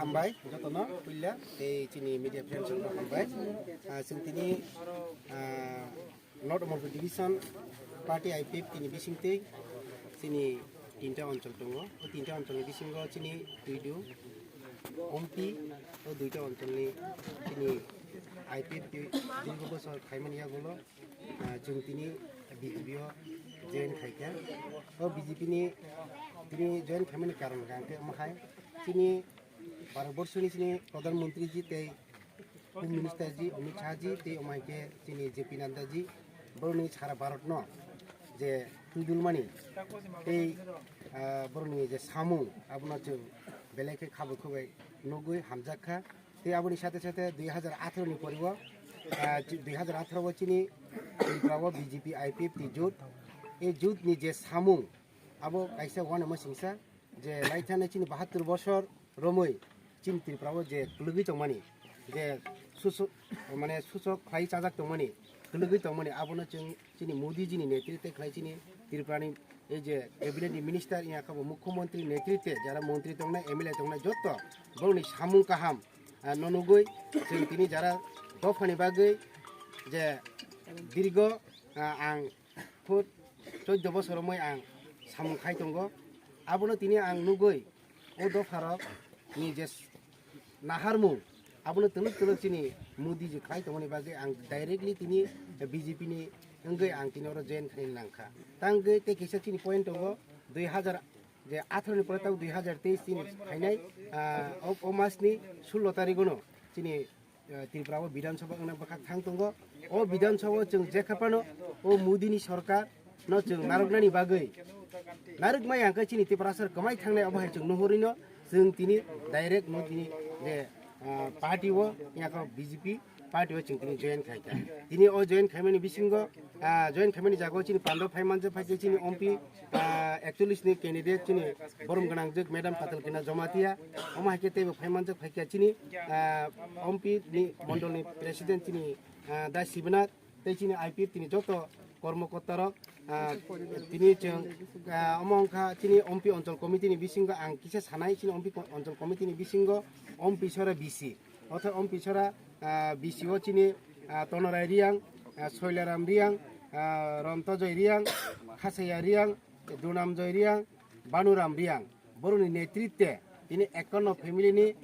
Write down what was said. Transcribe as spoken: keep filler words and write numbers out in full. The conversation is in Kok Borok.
Hambai jotono puila tei chini media friends rokno hambai. Ah, chwng tini, ah, North Amarpur Division Party I P F T ni bisingtwi chini tinta onchol tongo. O tinta oncholni bisingo chini Tuidu, Ompi, o duita oncholni chini I P F T dirgo bosor khaimani yagulo, ah, chwng tini B J P o join khaikha. O B J P ni tini join khaimani karon hwnkhe omo hai chini Bharat borsoni chini Pradhan Mantri ji tei Home Minister ji Amit Shah ji tei omo hai khe chini J P Nadda ji borokni sara Bharat no je twidulmani tei, ah, borokni je samung abono chwng belai khe khabo khubai nugwi hamjak kha. Tei aboni sate sate dui hazar atharo ni poribo, ah, chi-, dui hazar atharo o chini Tripura o B J P I P F T jut, e jut ni je samung abo kaisa uanama singsa je laithani chini bahattur bosor romwi chini Tripura o je kwlwgwi tongmani, je susu-, mane suchok khlai chajak tongmani, kwlwgwi tongmani, abono chwng chini Modi jini netritwe khlai chini Tripura ni ei je cabinet ni minister, iya khe bo mukhyamantri netritwe jara mantri tongnai, M L A tongnai, joto borokni samung kaham, ah, no nugwi chwng tini jara dophani bagwi je dirgo, ah, ang Phut chauddho bosor romwi ang samung khai tongo. Abono tini ang nugwi o dopharok ni je s-, naharmung abono twlwk twlwk chini Modi ji khlai tongmani bagwi ang directly tini B J P ni wngwi ang tini oro join khaina nangkha. Tangwi tei kisa chini point tongo dui hazar je atharo ni pore tabo dui hazar teis chini phainai, ah, o, o mas ni sullo tarikh ono chini ah, Tripura o Bidhan Sabha wngna bwkhak thang tongo. O Bidhan Sabha o chwng jekha phano o Modi ni sorkar no chwng narwknani bagwi narwk maya hwnkhe chini Tiprasa kwmai thangnai obo hai chwng nuhurwi no chwng tini direct no tini je, ah, party o yakho B J P party o chwng tini join khai kha. Tini o join khaimani bisingo, ah, join khaimani jaga o chini pando phaimanjak phai khe chini M P, ah, ekchollish ni candidate chini borom gwnangjak Madam Patal Kina Jamatia, omo hai khe teibo phaimanjak phai kha chini, ah, M P ni mondol ni president chini, ah, Da Sibinath tei chini I P F T ni joto kormokorta rok, ah, tini chwng, ah, omo wngkha chini M P onchol committee ni bisingo ang kisa sanai chini M P ko-, onchol committee ni bisingo M P sora B C, otho M P sora, ah, B C o chini, ah, Tonorai Riang, ah, Soilaram Riang, ah, Rontojoy Riang, Khasaya Riang, Dunamjoy Riang, Banuram Riang, borokni netritwe tini ekanno family ni